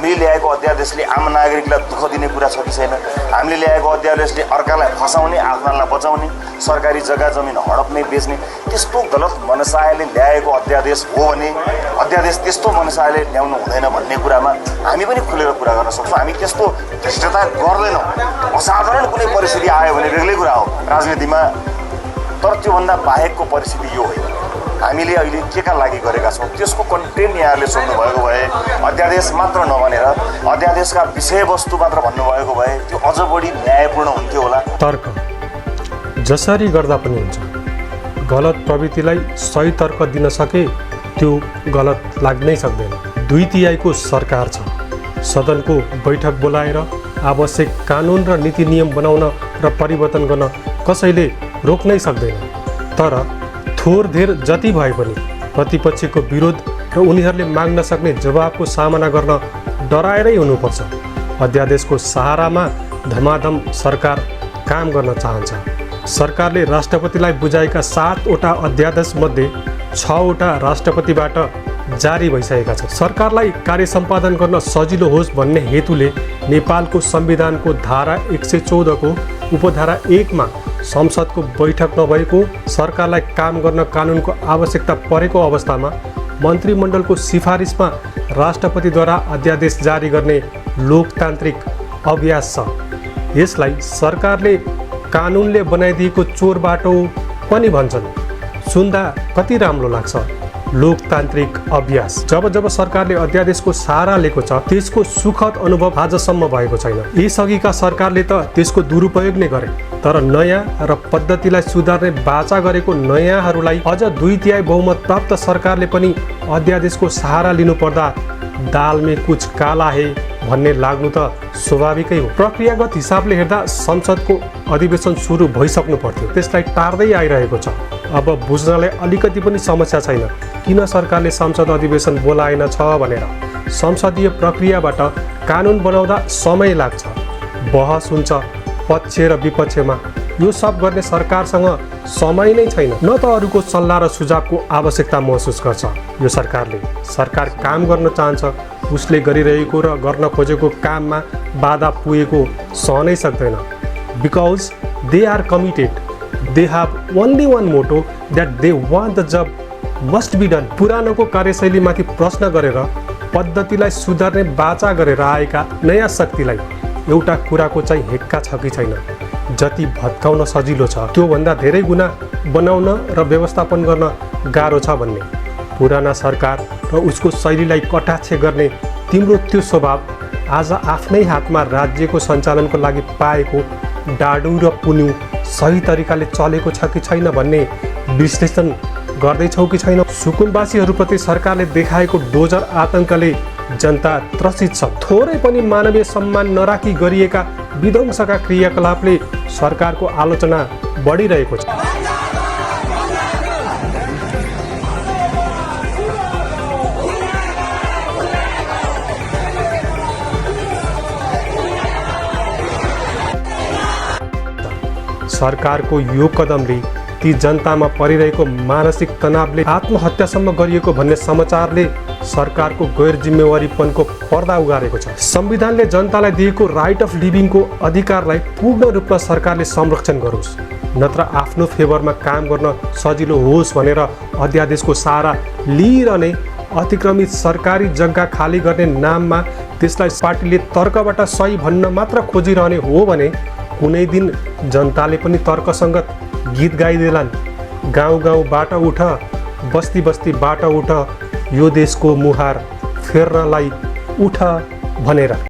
हामीले ल्याएको अध्यादेशले आम नागरिकलाई दुःख दिने कुरा छ कि छैन? हामीले ल्याएको अध्यादेशले अर्कालाई फसाउने, आफ्नालाई बचाउने, सरकारी जग्गा जमिन हडप्ने, बेच्ने त्यस्तो गलत मनसायले ल्याएको अध्यादेश हो भने अध्यादेश त्यस्तो मनसायले ल्याउनु हुँदैन भन्ने कुरामा हामी पनि खुलेर कुरा गर्न सक्छौँ। हामी त्यस्तो धृष्टता गर्दैनौँ। असाधारण कुनै परिस्थिति आयो भने बेग्लै कुरा हो राजनीतिमा, तर त्योभन्दा बाहेकको परिस्थिति यो होइन। हामीले अहिले के लागि गरेका छौँ त्यसको कन्टेन्ट यहाँहरूले सोध्नुभएको भए, अध्यादेश मात्र नभनेर अध्यादेशका विषयवस्तु मात्र भन्नुभएको भए त्यो अझ बढी न्यायपूर्ण हुन्थ्यो होला। तर्क जसरी गर्दा पनि हुन्छ। गलत प्रवृत्तिलाई सही तर्क दिन सके त्यो गलत लाग्नै सक्दैन। 2/3 सरकार छ। सदनको बैठक बोलाएर आवश्यक कानुन र नीति नियम बनाउन र परिवर्तन गर्न कसैले रोक्नै सक्दैन। तर थोर धेर जति भए पनि प्रतिपक्षको विरोध र उनीहरूले माग्न सक्ने जवाबको सामना गर्न डराएरै हुनुपर्छ। अध्यादेशको सहारामा धमाधम सरकार काम गर्न चाहन्छ। सरकारले राष्ट्रपतिलाई बुझाएका 7वटा अध्यादेशमध्ये 6वटा राष्ट्रपतिबाट जारी भइसकेका छन्। सरकारलाई कार्य सम्पादन गर्न सजिलो होस् भन्ने हेतुले नेपालको संविधानको धारा 114 को उपधारा 1 मा संसदको बैठक नभएको, सरकारलाई काम गर्न कानुनको आवश्यकता परेको अवस्थामा मन्त्रीमण्डलको सिफारिसमा राष्ट्रपतिद्वारा अध्यादेश जारी गर्ने लोकतान्त्रिक अभ्यास छ। यसलाई सरकारले कानुनले बनाइदिएको चोर बाटो पनि भन्छन्। सुन्दा कति राम्रो लाग्छ। लोकतान्त्रिक अभ्यास। जब सरकारले अध्यादेशको सहारा लिएको छ त्यसको सुखद अनुभव आजसम्म भएको छैन। यसअघिका सरकारले त त्यसको दुरुपयोग नै गरे, तर नयाँ र पद्धतिलाई सुधार्ने बाचा गरेको नयाँहरूलाई अझ 2/3 बहुमत प्राप्त सरकारले पनि अध्यादेशको सहारा लिनुपर्दा दालमे कुछ काला है भन्ने लाग्नु त स्वाभाविकै हो। प्रक्रियागत हिसाबले हेर्दा संसदको अधिवेशन सुरु भइसक्नु पर्थ्यो, त्यसलाई टार्दै आइरहेको छ। अब बुझ्नलाई अलिकति पनि समस्या छैन किन सरकारले संसद अधिवेशन बोलाएन छ भनेर। संसदीय प्रक्रियाबाट कानुन बनाउँदा समय लाग्छ, बहस हुन्छ पक्ष र विपक्षमा। यो सब गर्ने सरकारसँग समय नै छैन, न त अरूको सल्लाह र सुझावको आवश्यकता महसुस गर्छ। यो सरकार काम गर्न चाहन्छ, उसले गरिरहेको र गर्न खोजेको काममा बाधा पुगेको सहनै सक्दैन। Because they are committed, they have only one motto that they want the job must be done. पुरानोको कार्यशैलीमाथि प्रश्न गरेर पद्धतिलाई सुधार्ने बाचा गरेर आएका नयाँ शक्तिलाई एउटा कुराको चाहिँ हेक्का छ कि छैन। जति भत्काउन सजिलो छ त्योभन्दा धेरै गुना बनाउन र व्यवस्थापन गर्न गाह्रो छ भन्ने। पुराना सरकार र उसको शैलीलाई कटाक्ष गर्ने तिम्रो त्यो स्वभाव आज आफ्नै हातमा राज्यको सञ्चालनको लागि पाएको डाडु र पुन्यु सही तरिकाले चलेको छ कि छैन भन्ने विश्लेषण गर्दैछौ कि छैन? सुकुम्बासीहरूप्रति सरकारले देखाएको डोजर आतंकले जनता त्रसित छ। थोरै पनि मानवीय सम्मान नराखी गरिएका विध्वंसका क्रियाकलापले सरकारको आलोचना बढिरहेको छ। सरकारको यो कदमले ती जनतामा परिरहेको मानसिक तनावले आत्महत्यासम्म गरिएको भन्ने समाचारले सरकारको गैर जिम्मेवारीपनको पर्दा उगारेको छ। संविधानले जनतालाई दिएको राइट अफ लिभिङको अधिकारलाई पूर्ण रूपमा सरकारले संरक्षण गरोस्, नत्र आफ्नो फेभरमा काम गर्न सजिलो होस् भनेर अध्यादेशको सहारा लिइरहने अतिक्रमित सरकारी जग्गा खाली गर्ने नाममा त्यसलाई पार्टीले तर्कबाट सही भन्न मात्र खोजिरहने हो भने कुनै दिन जनताले पनि तर्कसङ्गत गीत गाइदेलान्। गाउँ बाटो उठ, बस्ती बाटो उठ, यो देशको मुहार फेर्नलाई उठ भनेर।